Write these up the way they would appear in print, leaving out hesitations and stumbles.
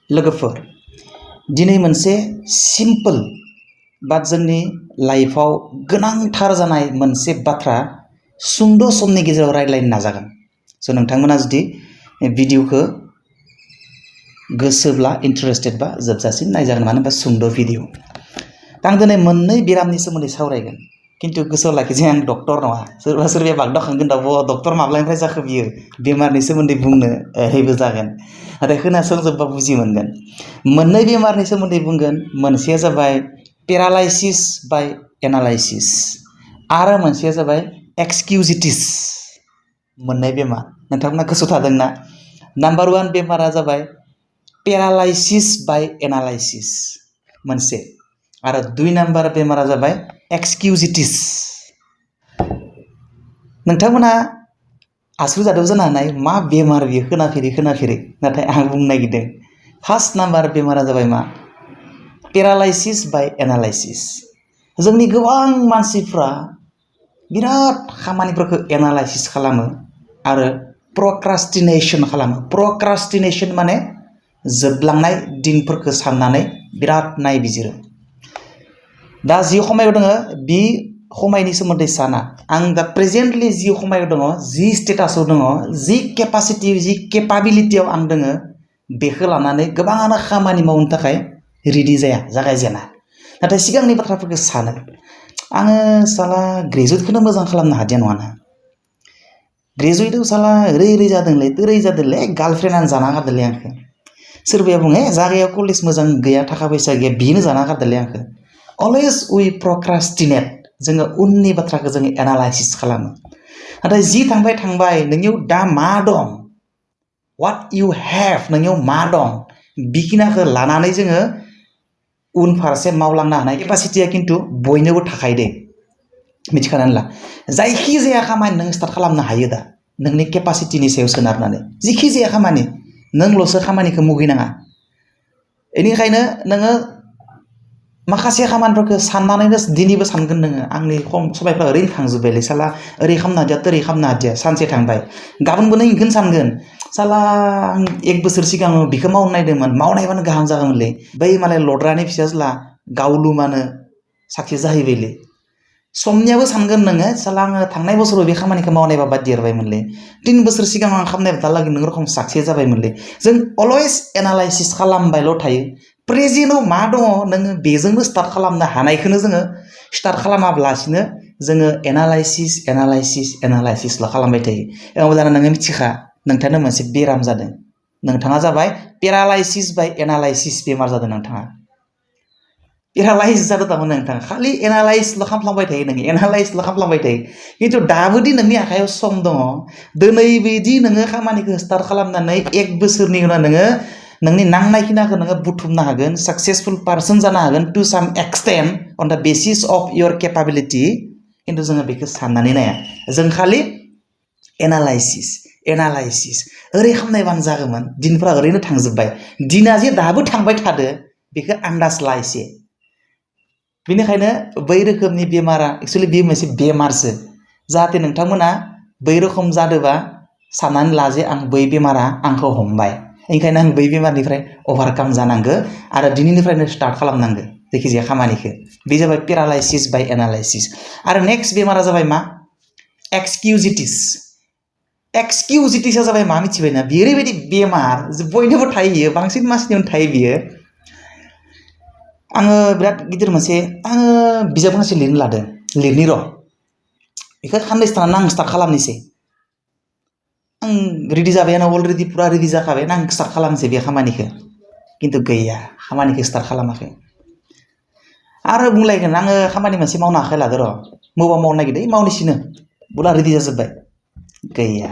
लोगोफोर दिनै मोनसे सिम्पल बा जोंनि लाइफआव गोनांथार जानाय मोनसे बाथ्रा सुंद' समनि गेजेराव रायज्लायनो नाजागोन। स' नोंथांमोना जुदि भिडिअखौ गोसोब्ला इन्टारेस्टेड बा जोबजासिम नायजागोन, मानो होनबा सुंद' भिडिअ। आं दिनै मोननै बेरामनि सोमोन्दै सावरायगोन, खिन्थु गोसोआव लाखिजे आं डक्टर नङा। सोरबा सोरबाया बागदावखांगोन दा डक्टर माब्लानिफ्राय जाखो बियो बेमारनि सोमोन्दै बुंनो ओरैबो जागोन, नाथाय खोनासंजोबबा बुजि मोनगोन। मोननै बेमारनि सोमोन्दै बुंगोन। मोनसेया जाबाय पेरालाइसिस बाय एनालाइसिस आरो मोनसेया जाबाय एक्सकिउजिटिस। मोननै बेमार नोंथांमोना गोसोआव थादोंना? नाम्बार 1 बेमारा जाबाय पेरालाइसिस बाय एनालाइसिस मोनसे, आरो 2 नाम्बार बेमारा जाबाय एक्सकिउजिटिस। नोंथांमोना आसुर जादों जानो हानाय मा बेमार बियो खोनाफेरै, नाथाय आं बुंनो नागिरदों फार्स्ट नाम्बार बेमारा जाबाय मा? पेरालाइसिस बाय एनालाइसिस। जोंनि गोबां मानसिफ्रा बिराद खामानिफोरखौ एनालाइसिस खालामो आरो प्रक्रास्टिनेशन खालामो। प्रक्रास्टिनेशन माने जोबलांनाय दिनफोरखौ साननानै बिराद नायबिजिरो। दा जि समायाव दङ बि समायनि सोमोन्दै साना। आं दा प्रेजेन्टलि जि समायाव दङ, जि स्टेटासाव दङ, जि केपासिटि, जि केपाबिलिटियाव आं दङ, बेखौ लानानै गोबाङानो खामानि मावनो थाखाय रेडि जाया, जागायजेना। नाथाय सिगांनि बाथ्राफोरखौ सानो, आङो साला ग्रेजुवेटखौनो मोजां खालामनो हादिया नङाना। ग्रेजुवेटआव साला ओरै जादोंलै गार्लफ्रेन्डआनो जाना गारदोंलै आंखौ। सोरबाया बुङो जागायाव कलेज मोजां गैया, थाखा फैसा गैया, बिनो जाना गारदोंलै आंखौ। Always we procrastinate. जोङो उननि बाथ्राखौ जोङो एनालाइसिस खालामो। नाथाय जि थांबाय नोंनियाव दा मा दं, what you have, नोंनियाव मा दं, बिखिनाखौ लानानै जोङो उनफारसे मावलांनो हानाय केपासिटिया खिन्थु बयनोबो थाखायो दे। मिथिखानानै ला, जायखि जाया खामानि नों स्टार्ट खालामनो हायो दा, नोंनि केपासिटिनि सायाव सोनारनानै। जिखि जाया खामानि, नोंल'सो खामानिखौ मुगैनाङा। बेनिखायनो नोङो माखासे खामानिफोरखौ साननानैनो दिनैबो सानगोन नोङो, आंनि समायफ्रा ओरैनो थांजोब्बायलै साला, ओरै खालामनो हादिया, ओरै खालामनो हादिया। सानसे थांबाय, गाबोनबो नों बेखौनो सानगोन, साला आं 1 बोसोर सिगां बिखौ मावनो नायदोंमोन, मावनायबानो गाहाम जागौमोनलै, बै मालाय लद्रानि फिसाज्ला गावलुमानो साक्सेस जाहैबायलै। समनियाबो सानगोन नोङो, साला आङो थांनाय बोसोराव बे खामानिखौ मावनायबा बाद देरबायमोनलै, 3 बोसोर सिगां आं खालामनाय दालागै नों रखम साक्सेस जाबायमोनलै। जों अलवेज एनालाइसिस खालामबायल' थायो। प्रेजेन्टआव मा दङ नोङो बेजोंनो स्टार्ट खालामनो हानायखौनो जोङो स्टार्ट खालामाब्लासिनो जोङो एनालाइसिसल' खालामबाय थायो। अब्लाना नोङो मिथिखा, नोंथांनो मोनसे बेराम जादों। नोंथाङा जाबाय पेरालाइसिस बाय एनालाइसिस बेमार जादों नोंथाङा। पेरालाइज जादों थारमाने नोंथाङा खालि एनालाइसल' खालामफ्लांबाय थायो, नोङो एनालाइसल' खालामफ्लांबाय थायो। खिन्थु दाबोदि नोंनि आखायाव सम दङ, दिनै बिदि नोङो खामानिखौ स्टार्ट खालामनानै 1 बोसोरनि उनाव नोङो नोंनि नांनायखिनिखौ नोङो बुथुमनो हागोन, साक्सेसफुल पार्सन जानो हागोन टु साम extent on the basis of your केपाबिलिटि। खिन्थु जोङो बेखौ साननानै नाया, जों खालि एनालाइसिस ओरै खालामनायबानो जागौमोन, दिनफ्रा ओरैनो थांजोब्बाय। दिना जे दाबो थांबाय थादो बेखौ आन्दाज ला एसे। बेनिखायनो बै रोखोमनि बेमारा एक्सुवेलि बे मोनसे बेमारसो। जाहाथे नोंथांमोना बै रोखोम जादोंबा साननानै ला जे आं बै बेमारा आंखौ हमबाय, ओंखायनो आं बै बेमारनिफ्राय अभारकाम जानांगौ आरो दिनैनिफ्रायनो स्टार्ट खालामनांगौ जायखिजाया खामानिखौ। बे जाबाय पेरालाइसिस बाय एनालाइसिस। आरो नेक्स्ट बेमारा जाबाय मा? एक्सकिउजिटिसा जाबाय मा मिथिबायना? बेयो ओरैबायदि बेमार बयनोबो थायो, बियो बांसिन मानसिनियावनो थायो बियो। आङो बिराद गिदिर मोनसे बिजाब गांसे लिरनो लादों, लिरनि र', बेखौ साननैसो थानानै आं स्टार्ट खालामनोसै। आं रेडि जाबायानो, अलरेडि फुरा रेडि जाखाबाय, आं स्टार्ट खालामनोसै बे खामानिखौ। खिन्थु गैया, खामानिखौ स्टार्ट खालामाखै। आरो बुंलायगोन आङो खामानि मोनसे मावनो आखाइ लादो र', मावनो नागिरदों, मावनोसैनो बुला रेडि जाजोब्बाय, गैया।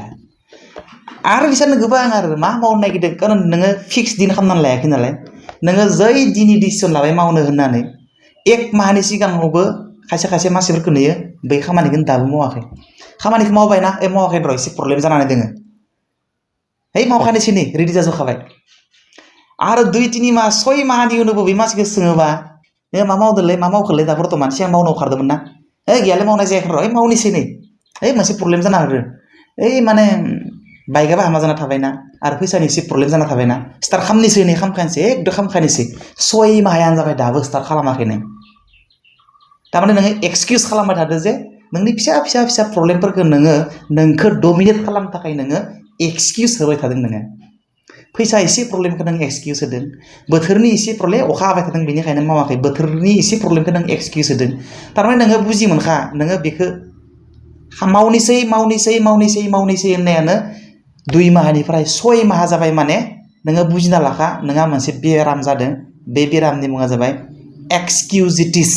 आरो बिसोरनो गोबां आरो मा मावनो नागिरदों, खारन नोङो फिक्स दिन खालामनानै लायाखै नालाय। नोङो जै दिनै डिसिसन लाबाय मावनो होननानै 1 माहनि सिगाङावबो खायसे मानसिफोरखौ नुयो बै खामानिखौनो दाबो मावाखै। खामानिखौ मावबायना, मावाखै र', एसे प्रब्लेम जानानै दोङो, मावखानोसै नै रेडि जाजोबखाबाय। आरो 2-3 माह 6 माहनि उनावबो बे मानसिखौ सोङोबा, मा मावदोंलै, मा मावखोलै दा बर्थमान, सिगां मावनो ओंखारदोंमोन ना, गैयालै मावनाय जायाखै र', मावनोसै नै, मोनसे प्रब्लेम जाना होदों, माने बाइकआबो हामा जाना थाबायना आरो फैसानि एसे प्रब्लेम जाना थाबायना स्टार्ट खालामनोसै नै खालामखानोसै एकदम खालामखानोसै 6 माहायानो जाबाय दाबो स्टार्ट खालामाखैनो तारमाने नोङो एक्सकिउज खालामबाय थादो जे नोंनि फिसा फिसा फिसा प्रब्लेमफोरखौ नोंखौ डमिनेट खालामनो थाखाय नोङो एक्सकिउज होबाय थादों नोङो फैसा एसे प्रब्लेमखौ नों एक्सकिउज होदों बोथोरनि एसे प्रब्लेम अखा हाबाय थादों बेनिखायनो मावाखै बोथोरनि एसे प्रब्लेमखौ नों एक्सकिउज होदों तारमाने नोङो बुजि मोनखा नोङो बेखौ मावनोसै होननायानो 2 माहानिफ्राय 6 माहा जाबाय माने नोङो बुजिना लाखा नोंहा मोनसे बेराम जादों बे बेरामनि मुङा जाबाय एक्सकिउजिटिस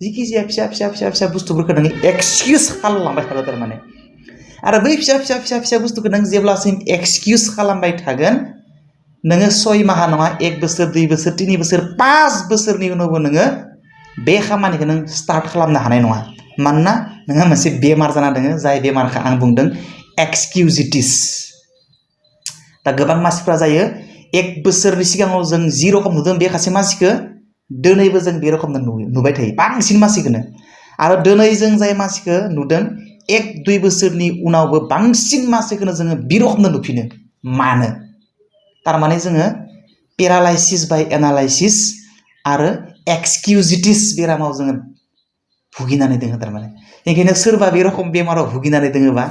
जिखि जाया फिसा फिसा फिसा फिसा बुस्थुफोरखौ नोङो एक्सकिउज खालामलांबाय थादों तारमाने आरो बै फिसा फिसा फिसा फिसा बुस्थुखौ नों जेब्लासिम एक्सकिउज खालामबाय थागोन नोङो 6 माहा नङा 1 बोसोर 2 बोसोर 3 बोसोर 5 बोसोरनि उनावबो नोङो बे खामानिखौ नों स्टार्ट खालामनो हानाय नङा मानोना नोंहा मोनसे बेमार जाना दङ जाय बेमारखौ आं बुंदों एक्सकिउजिटिस दा गोबां मानसिफ्रा जायो 1 बोसोरनि सिगाङाव जों जि रखम नुदों बे खासे मानसिखौ दिनैबो जों बे रखम नुबाय थायो बांसिन मानसिखौनो आरो दिनै जों जाय मानसिखौ नुदों 1-2 बोसोरनि उनावबो बांसिन मानसिखौनो जोङो बे रखमनो नुफिनो मानो तारमाने जोङो पेरालाइसिस बाय एनालाइसिस आरो एक्सकिउजिटिस बेरामाव जोङो भुगिनानै दङ तारमाने बेनिखायनो सोरबा बे रखम बेमाराव भुगिनानै दङबा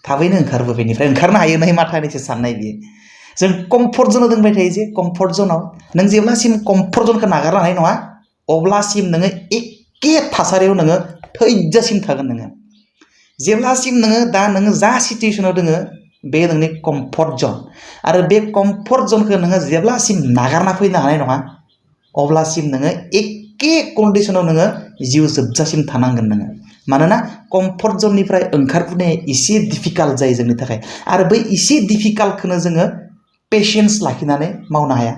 थाबैनो ओंखारबो बेनिफ्राय ओंखारनो हायो नै माथानिसो साननाय बियो जों कम्फर्ट जनाव दोंबाय थायो जे कम्फर्ट जनाव नों जेब्लासिम कम्फर्ट जनखौ नागारनो हानाय नङा अब्लासिम नोङो एखे थासारियाव नोङो थैजासिम थागोन नोङो जेब्लासिम नोङो दा नोङो जा सिचुएसनाव दोङो बे नोंनि कम्फर्ट जन आरो बे कम्फर्ट जनखौ नोङो जेब्लासिम नागारना फैनो हानाय नङा अब्लासिम नोङो एखे कन्डिशनाव नोङो जिउ जोबजासिम थानांगोन नोङो मानोना कम्फर्ट जननिफ्राय ओंखारबोनाया एसे डिफिकाल्ट जायो जोंनि थाखाय आरो बै एसे डिफिकाल्टखौनो जोङो पेशेन्स लाखिनानै मावनो हाया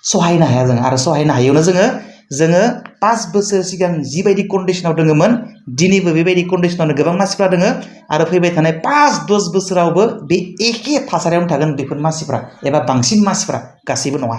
सहायनो हाया जों आरो सहायनो हायैयावनो जोङो 5 बोसोर सिगां जिबायदि कन्डिशनाव दङमोन दिनैबो बेबायदि कन्डिशनावनो गोबां मानसिफ्रा दोङो आरो फैबाय थानाय 5-10 बोसोरावबो बे एखे थासारियावनो थागोन बेफोर मानसिफ्रा एबा बांसिन मानसिफ्रा गासैबो नङा